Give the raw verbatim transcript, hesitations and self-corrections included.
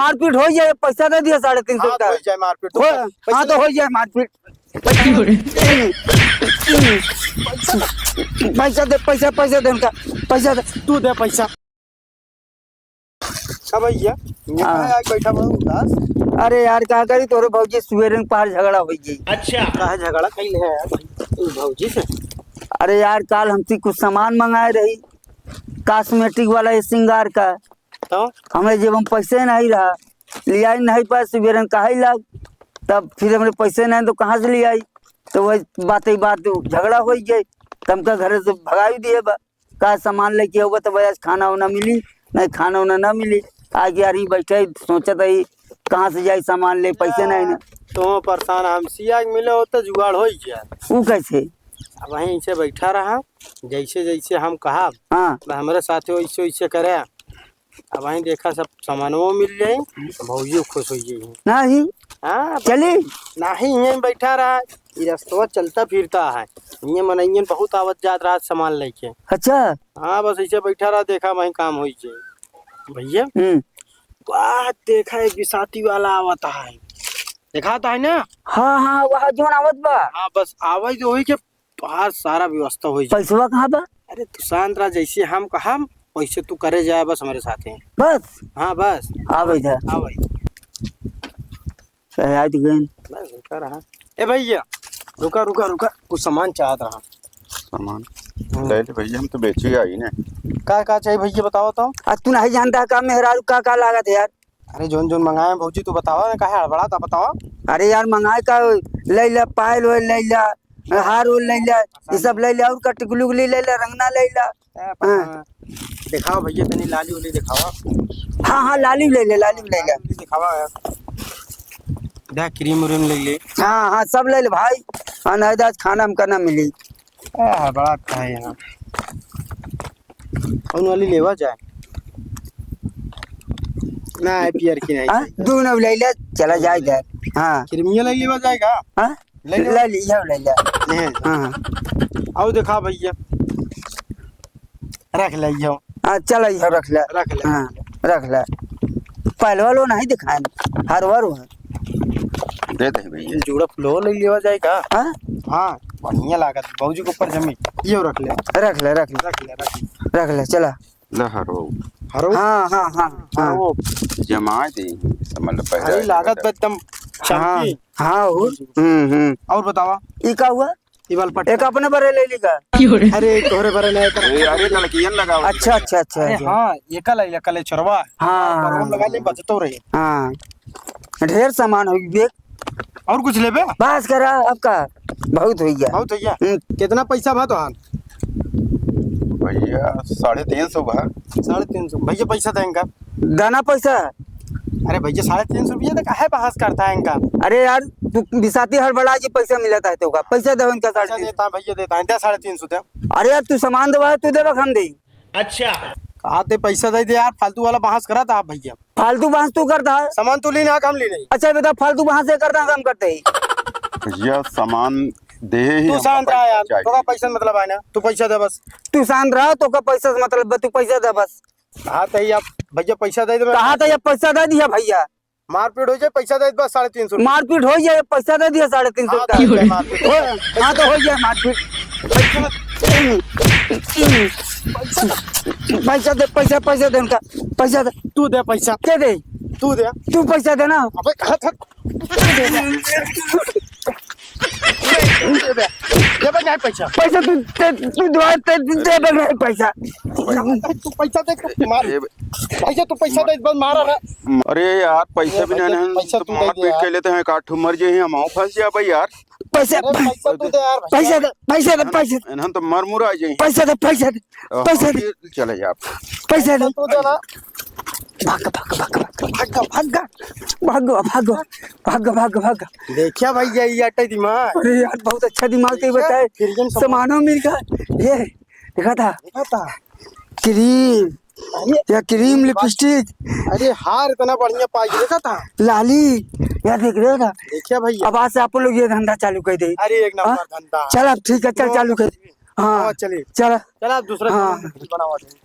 मारपीट होइ जाए, पैसा दे दिया साढ़े तीन सौ हाँ, का। तो होइ जाए मारपीट, तो हो, पैसा हाँ, तो दे। होइ जाए मारपीट। पैसा दे, पैसा, पैसा दे उनका, पैसा दे। तू दे पैसा। का भैया, यहाँ हाँ। काहे आके बैठा बड़ा उदास? अरे यार, का करी, तोरे भौजी सुबेरे में पहाड़ झगड़ा होइ गई। अच्छा। काहे झगड़ा कइले है यार भाई, तू भौजी से? अरे यार, काल हमसे कुछ सामान मंगाए रही, कॉस्मेटिक वाला, ये श्रृंगार का। तो? हमरे जेब में पैसे नहीं रहा, लियाई नहीं पाए, सुबेरे में कहाई लाग, तब फिर हमरे पैसे नहीं तो कहाँ से लियाई? तो वही बात ही बात, झगड़ा होइ गई, तो हमका घरे से भगाई दिए बा। का सामान लेके आउबा तो बस खाना उना मिली, नहीं खाना उना ना मिली। आगे यार ही बैठे सोचत ही कहाँ से जाई सामान ले, पैसे नहीं ना। तो परेशान, हम सिया के मिले होते जुगाड़ होइ जाए। ऊ कैसे? अब वहीं से बैठा रहा, जैसे जैसे हम कहा, हाँ। तो हमरे साथे वैसे वैसे करे। अब वहीं देखा सब सामानों मिल जाए, भौजियो खुश होइ जाए। नहीं। हाँ, चली। नहीं, यहीं बैठा रहा, ये रस्तवा चलता फिरता है, ये मनइयन बहुत आवत जात रहा सामान लेके। अच्छा। हाँ, बस ऐसे बैठा रहा, देखा वहीं काम होइ जाए। भैया, हम्म। वाह, देखा एक बिसाती वाला आवत है, देखात है ना? हाँ, हाँ, वह जोन आवत बा। हाँ, बस आवे तो वही के तोहार सारा व्यवस्था होइ जाए। पैसवा कहाँ बा? अरे तू शांत रह, जैसे हम कहम वैसे तू करे जाए बस हमरे साथे। बस? हाँ बस। आवे जा। आवे। चाहे आज गए। बस रुका रहा। ए भैया, रुका, रुका, रुका, कुछ सामान चाहत रहा। सामान? हाँ। ले ले भैया, हम तो बेचे आई ने। का, का चाहिए भैया, बतावा तो। आ, तू नहीं जानता का मेहरारू का, का लागत है यार? अरे, जौन, जौन मंगाए हैं भौजी, तू बतावा ना, काहे हड़बड़ात है, बतावा। अरे यार, मंगाए का, लइ ला, पायल ओयल लइ ला, हार ओल लइ ला, ये सब लइ ला, और का टिकुली उकुली लइ ला, रंगना लइ ला। ए, हाँ। पता ना। देखावा भैया, तनी लाली उली देखावा। हाँ, हाँ, लाली लइ ला, लाली लइ ला। लाली उली देखावा यार। देख, क्रीम व्रीम लइ ले। हाँ, हाँ, सब लइ ले भाई। हाँ, नहीं तो आज खाना हमका ना मिली। ए, हड़बड़ात है यहाँ। कौन वाली लेवा जाए? ना, है पियर की नहीं हाँ, चाहिए। दू नौ लइ ले, चला जाए घर। हाँ। क्रीमिया लइ लेवा जाएगा? हाँ? लइ लेवा? लइ ले, यह लइ ले। ले। हाँ। आओ देखा भैया। रख ले यो। हाँ, चला यो, रख ले। रख ले। हाँ, रख ले। पहलवा लो नहीं दिखाए, हर वर हो। दे दे भैया। जोड़ा फुलवा लइ लेवा जाएगा? हाँ? हाँ, बढ़िया लागत, भौजी के ऊपर जमी। यो रख ले। रख ले, रख ले। रख ले, रख ले। रख ले, चला। ले हरो। हरो? हाँ, हाँ, हाँ, हाँ। हरो। जमाए दे, समझ लो, पहले अरे, लागत बा एकदम हाँ, चमकी। हाँ, हो। हम्म, हम्म। और बतावा? ई का हुआ? ई वाला पट्टा। एक अपने बरे लइ ली का? अरे, तोहरे बरे नहीं, अरे, अरे, नलकियन लगावा। अच्छा, अच्छा, अच्छा, अरे, अच्छा। हाँ, ये का लइ ला, कले छोरवा। हाँ, हाँ, हाँ, लगा ले, हाँ। बचतो रही। हाँ। ढेर सामान होइ गए। और कुछ लेबे? बस करा, अब का? बहुत होइ गया। बहुत होइ गया? हम्म। कितना पैसा बा तोहार? भैया, साढ़े तीन सौ बा। साढ़े तीन सौ। भैया, पैसा दे इनका। दाना पैसा? अरे भैया, साढ़े तीन सौ रुपया तो काहे बहस करता है इनका? अरे यार, तू बिसाती हड़बड़ा जी, पैसा मिलता है तो का? पैसा दे इनका पैसा साढ़े तीन सौ। देता है भैया, देता है, दे साढ़े तीन सौ दे। अरे यार, तू सामान देवा है, तू देवा, हम दे। अच्छा। कहा ते पैसा दे दे यार, फालतू वाला बहस करा था आप भैया। फालतू बहस तू करता है? सामान तू लेना है, हम लेने। अच्छा बेटा, फालतू बहस ये करता है, हम करते ही। भैया, सामान दे ही तू हम शांत रहा यार, चाहिए। तोका पैसा मतलब है ना, तू पैसा दे बस। तू शांत रहा, तोका पैसा से मतलब बा, तू पैसा दे बस। कहा ते ही आप भैया पैसा दे दे। कहा ते ही आप पैसा दे दिया भैया। मारपीट होइ जाए, पैसा दे दे बस साढ़े तीन सौ। मारपीट होइ जाए, पैसा दे दिया साढ़े तीन सौ हाँ, का। तो हो जाए मारपीट। हो, हाँ, तो होइ जाए मारपीट। पैसा दे, पैसा, पैसा दे उनका, पैसा दे। तू दे पैसा। के दे? तू दे। तू पैसा देना। अबे, हाथ, हाथ। दे दे। दे दे। दे दे। दे दे पैसा। पैसा तू दे, तू दे, दे, दे दे पैसा। तू पैसा दे, तू मार। ए, पैसा, तू पैसा दे, बस मारा ना। अरे यार, पैसा ए, भी नहीं है, पैसा तो तू दे मारपीट यार। कर लेते हैं, एक आठ ठो मर जाए, हम आओ फंस जाए भाई यार। पैसा, अरे, पैसा तू दे यार, पैसा दे, पैसा दे, पैसा दे। इन्हन तो मर मुर आ जाए। पैसा दे, पैसा दे, अ, पैसा दे। ये चले जा आप। पैसा दे। पैसा तू दे ना। भाग, भाग, भाग, भाग। भाग, भाग, भाग। भाग, भाग, भाग, भाग। देखिया भाई, ये, ये अट्टे दिमाग। अरे यार, बहुत अच्छा दिमाग ते देखा? बताए। फिर ये सब सामानो मिल गया। ये, देखा था? देखा था? क्रीम। अरे, या क्रीम, लिपस्टिक। अरे, हार इतना बढ़िया पाई, देखा था? लाली, या देख रहे था? देखिया भैया। अब आज से आप लोग ये धंधा चालू कर दे। अरे, एक नंबर हाँ? धंधा। चल, अब ठीक है, चल, लो। चालू कर। हाँ, हाँ, चलिए। चल। चल, आप दूसरा हाँ। बनावा दे।